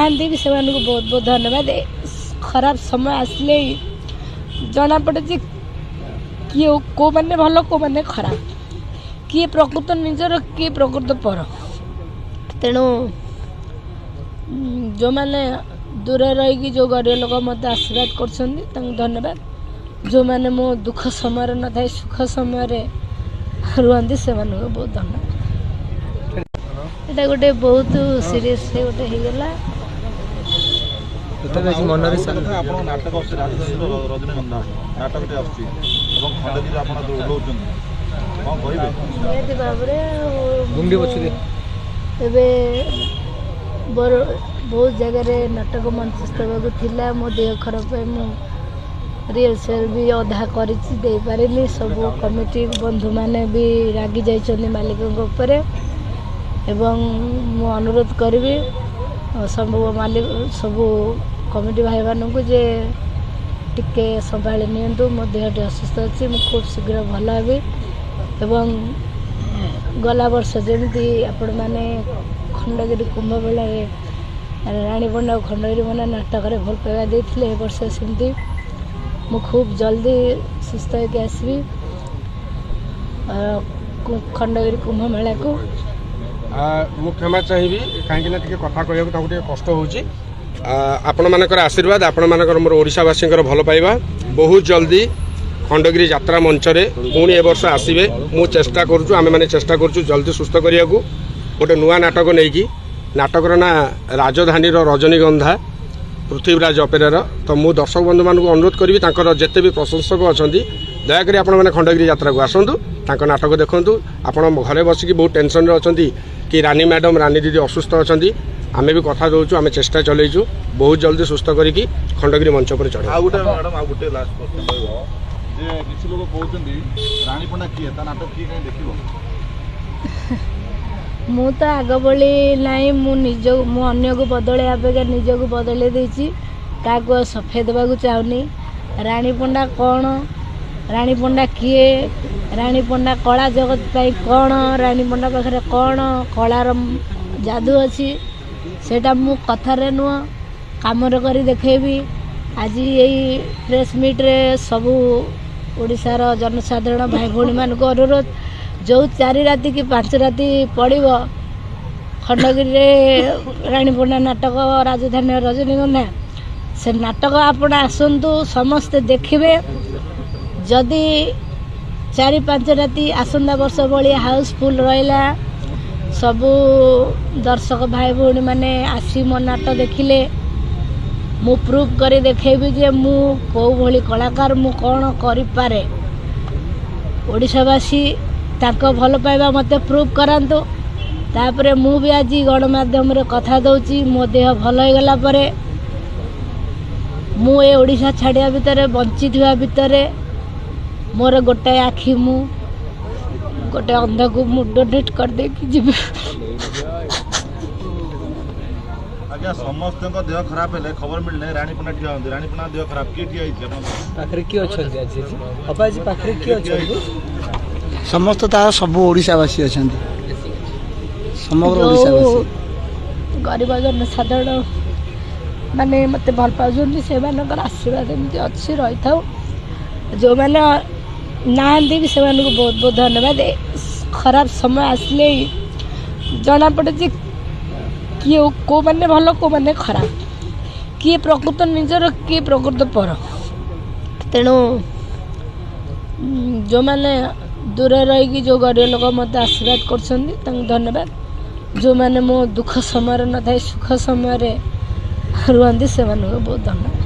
ନାହାନ୍ତି ବି ସେମାନଙ୍କୁ ବହୁତ ବହୁତ ଧନ୍ୟବାଦ। ଖରାପ ସମୟ ଆସିଲେ ଜଣାପଡ଼େ ଯେ କିଏ କେଉଁମାନେ ଭଲ, କେଉଁମାନେ ଖରାପ, କିଏ ପ୍ରକୃତ ନିଜର, କିଏ ପ୍ରକୃତ ପର। ତେଣୁ ଯେଉଁମାନେ ଦୂରରେ ରହିକି ଯେଉଁ ଗରିବ ଲୋକ ମୋତେ ଆଶୀର୍ବାଦ କରୁଛନ୍ତି ତାଙ୍କୁ ଧନ୍ୟବାଦ। ଯେଉଁମାନେ ମୋ ଦୁଃଖ ସମୟରେ ନଥାଇ ସୁଖ ସମୟରେ ରୁହନ୍ତି ସେମାନଙ୍କୁ ବହୁତ ଧନ୍ୟବାଦ। ଏଇଟା ଗୋଟେ ବହୁତ ସିରିୟସ୍ ଗୋଟେ ହେଇଗଲା। ତଥାପି ଆଜି ମନରେ ଆପଣଙ୍କ ନାଟକ ଆସୁଛି, ରାଜଧାନୀର ରଜନୀଗନ୍ଧା ନାଟକଟି ଆସୁଛି ଏବଂ ଖଣ୍ଡଗିରି ଆପଣ ଓହ୍ଲାଉଛନ୍ତି, କ'ଣ କହିବେ? ନିହାତି ଭାବରେ ଗୁଣ୍ଡି ପଛରେ ଏବେ ବହୁତ ଜାଗାରେ ନାଟକ ମଞ୍ଚସ୍ଥ ହେବାକୁ ଥିଲା। ମୋ ଦେହ ଖରାପ ପାଇଁ ମୁଁ ରିହର୍ସାଲ୍ ବି ଅଧା କରିଛି, ଦେଇପାରିନି। ସବୁ କମିଟି ବନ୍ଧୁମାନେ ବି ରାଗି ଯାଇଛନ୍ତି ମାଲିକଙ୍କ ଉପରେ। ଏବଂ ମୁଁ ଅନୁରୋଧ କରିବି ସବୁ ମାଲିକ, ସବୁ କମିଟି ଭାଇମାନଙ୍କୁ ଯେ ଟିକେ ସମ୍ଭାଳି ନିଅନ୍ତୁ। ମୋ ଦେହଟି ଅସୁସ୍ଥ ଅଛି, ମୁଁ ଖୁବ୍ ଶୀଘ୍ର ଭଲ ହେବି। ଏବଂ ଗଲା ବର୍ଷ ଯେମିତି ଆପଣମାନେ ଖଣ୍ଡଗିରି କୁମ୍ଭ ମେଳାରେ ରାଣୀ ପଣ୍ଡା ଓ ଖଣ୍ଡଗିରି ପଣ୍ଡା ନାଟକରେ ଭଲ ପାଇବା ଦେଇଥିଲେ, ଏ ବର୍ଷ ସେମିତି ମୁଁ ଖୁବ୍ ଜଲ୍ଦି ସୁସ୍ଥ ହେଇକି ଆସିବି ଖଣ୍ଡଗିରି କୁମ୍ଭ ମେଳାକୁ। ମୁଁ କ୍ଷମା ଚାହିଁବି, କାହିଁକିନା ଟିକେ କଥା କହିବାକୁ ତାଙ୍କୁ ଟିକେ କଷ୍ଟ ହେଉଛି। ଆପଣମାନଙ୍କର ଆଶୀର୍ବାଦ, ଆପଣମାନଙ୍କର ମୋର ଓଡ଼ିଶାବାସୀଙ୍କର ଭଲ ପାଇବା, ବହୁତ ଜଲ୍ଦି ଖଣ୍ଡଗିରି ଯାତ୍ରା ମଞ୍ଚରେ ପୁଣି ଏ ବର୍ଷ ଆସିବେ। ମୁଁ ଚେଷ୍ଟା କରୁଛୁ, ଆମେମାନେ ଚେଷ୍ଟା କରୁଛୁ ଜଲ୍ଦି ସୁସ୍ଥ କରିବାକୁ ଗୋଟେ ନୂଆ ନାଟକ ନେଇକି। ନାଟକର ନାଁ ରାଜଧାନୀର ରଜନୀଗନ୍ଧା, ପୃଥ୍ୱୀରାଜ ଅପେରାର। ତ ମୁଁ ଦର୍ଶକ ବନ୍ଧୁମାନଙ୍କୁ ଅନୁରୋଧ କରିବି, ତାଙ୍କର ଯେତେ ବି ପ୍ରଶଂସକ ଅଛନ୍ତି, ଦୟାକରି ଆପଣମାନେ ଖଣ୍ଡଗିରି ଯାତ୍ରାକୁ ଆସନ୍ତୁ, ତାଙ୍କ ନାଟକ ଦେଖନ୍ତୁ। ଆପଣ ଘରେ ବସିକି ବହୁତ ଟେନସନ୍ରେ ଅଛନ୍ତି କି ରାନୀ ମ୍ୟାଡ଼ାମ୍, ରାନୀ ଦିଦି ଅସୁସ୍ଥ ଅଛନ୍ତି। ଆମେ ବି କଥା ଦେଉଛୁ, ଆମେ ଚେଷ୍ଟା ଚଲେଇଛୁ ବହୁତ ଜଲ୍ଦି ସୁସ୍ଥ କରିକି ଖଣ୍ଡଗିରି ମଞ୍ଚ ଉପରେ ଚଢ଼େଇବୁ। ଆଉ ଗୋଟେ ମ୍ୟାଡ଼ାମ୍, ଆଉ ଗୋଟେ ଲାଷ୍ଟ କ୍ୱେଶ୍ଚନ୍ ରହିବ ଯେ କିଛି ଲୋକ କହୁଛନ୍ତି ରାଣୀ ପଣ୍ଡା କିଏ, ତା ନାଟକ କିଏ କାହିଁ ଦେଖିବ? ମୁଁ ତ ଆଗ ଭଳି ନାହିଁ। ମୁଁ ନିଜ ମୁଁ ଅନ୍ୟକୁ ବଦଳେଇବା ଅପେକ୍ଷା ନିଜକୁ ବଦଳେଇ ଦେଇଛି। କାହାକୁ ଆଉ ସଫେଇ ଦେବାକୁ ଚାହୁଁନି। ରାଣୀ ପଣ୍ଡା କ'ଣ, ରାଣୀ ପଣ୍ଡା କିଏ, ରାଣୀ ପଣ୍ଡା କଳା ଜଗତ ପାଇଁ କ'ଣ, ରାଣୀ ପଣ୍ଡା ପାଖରେ କ'ଣ କଳାର ଯାଦୁ ଅଛି, ସେଇଟା ମୁଁ କଥାରେ ନୁହଁ କାମରେ କରି ଦେଖେଇବି। ଆଜି ଏଇ ପ୍ରେସ୍ ମିଟ୍ରେ ସବୁ ଓଡ଼ିଶାର ଜନସାଧାରଣ ଭାଇ ଭଉଣୀମାନଙ୍କୁ ଅନୁରୋଧ, ଯେଉଁ 4 ରାତି କି 5 ରାତି ପଡ଼ିବ ଖଣ୍ଡଗିରିରେ ରାଣୀ ପଣ୍ଡା ନାଟକ ରାଜଧାନୀ ରଜନୀଗନ୍ଧା, ସେ ନାଟକ ଆପଣ ଆସନ୍ତୁ ସମସ୍ତେ ଦେଖିବେ। ଯଦି 4-5 ରାତି ଆସନ୍ତା ବର୍ଷ ଭଳି ହାଉସଫୁଲ୍ ରହିଲା, ସବୁ ଦର୍ଶକ ଭାଇ ଭଉଣୀମାନେ ଆସି ମୋ ନାଟ ଦେଖିଲେ, ମୁଁ ପ୍ରୁଭ୍ କରି ଦେଖେଇବି ଯେ ମୁଁ କେଉଁ ଭଳି କଳାକାର, ମୁଁ କ'ଣ କରିପାରେ। ଓଡ଼ିଶାବାସୀ ତାଙ୍କ ଭଲ ପାଇବା ମୋତେ ପ୍ରୁଭ୍ କରାନ୍ତୁ। ତାପରେ ମୁଁ ବି ଆଜି ଗଣମାଧ୍ୟମରେ କଥା ଦେଉଛି, ମୋ ଦେହ ଭଲ ହେଇଗଲା ପରେ ମୁଁ ଏ ଓଡ଼ିଶା ଛାଡ଼ିବା ଭିତରେ, ବଞ୍ଚିଥିବା ଭିତରେ ମୋର ଗୋଟାଏ ଆଖି ମୁଁ ଗୋଟେ ଅନ୍ଧକୁ ମୁଁ ଡୋନେଟ୍ କରିଦେଇକି ଯିବି। ଆଜ୍ଞା, ସମସ୍ତଙ୍କ ଦେହ ଖରାପ ହେଲେ ଖବର ମିଳିଲେ ରାଣୀ ପଣ୍ଡା ଠିଆ ହୁଅନ୍ତି। ରାଣୀ ପଣ୍ଡା ଦେହ ଖରାପ, କିଏ ଠିଆ ହେଇଛି ଆପଣଙ୍କ ପାଖରେ? କିଏ ଅଛନ୍ତି ଆଜି? ଅପା, ଆଜି ପାଖରେ କିଏ ଅଛନ୍ତି? ସମସ୍ତ ତାର ସବୁ ଓଡ଼ିଶାବାସୀ ଅଛନ୍ତି, ସମଗ୍ର ଓଡ଼ିଶାବାସୀ। ଗରିବ ଜନସାଧାରଣ ମାନେ ମୋତେ ଭଲ ପାଉଛନ୍ତି, ସେମାନଙ୍କର ଆଶୀର୍ବାଦ ଏମିତି ଅଛି, ରହିଥାଉ। ଯେଉଁମାନେ ନାହାନ୍ତି ବି ସେମାନଙ୍କୁ ବହୁତ ବହୁତ ଧନ୍ୟବାଦ। ଖରାପ ସମୟ ଆସିଲେ ଜଣାପଡ଼େ ଯେ କିଏ କେଉଁମାନେ ଭଲ, କେଉଁମାନେ ଖରାପ, କିଏ ପ୍ରକୃତ ନିଜର, କିଏ ପ୍ରକୃତ ପର। ତେଣୁ ଯେଉଁମାନେ ଦୂରରେ ରହିକି ଯେଉଁ ଗରିବ ଲୋକ ମୋତେ ଆଶୀର୍ବାଦ କରୁଛନ୍ତି ତାଙ୍କୁ ଧନ୍ୟବାଦ। ଯେଉଁମାନେ ମୋ ଦୁଃଖ ସମୟରେ ନଥାଇ ସୁଖ ସମୟରେ ରୁହନ୍ତି ସେମାନଙ୍କୁ ବହୁତ ଧନ୍ୟବାଦ।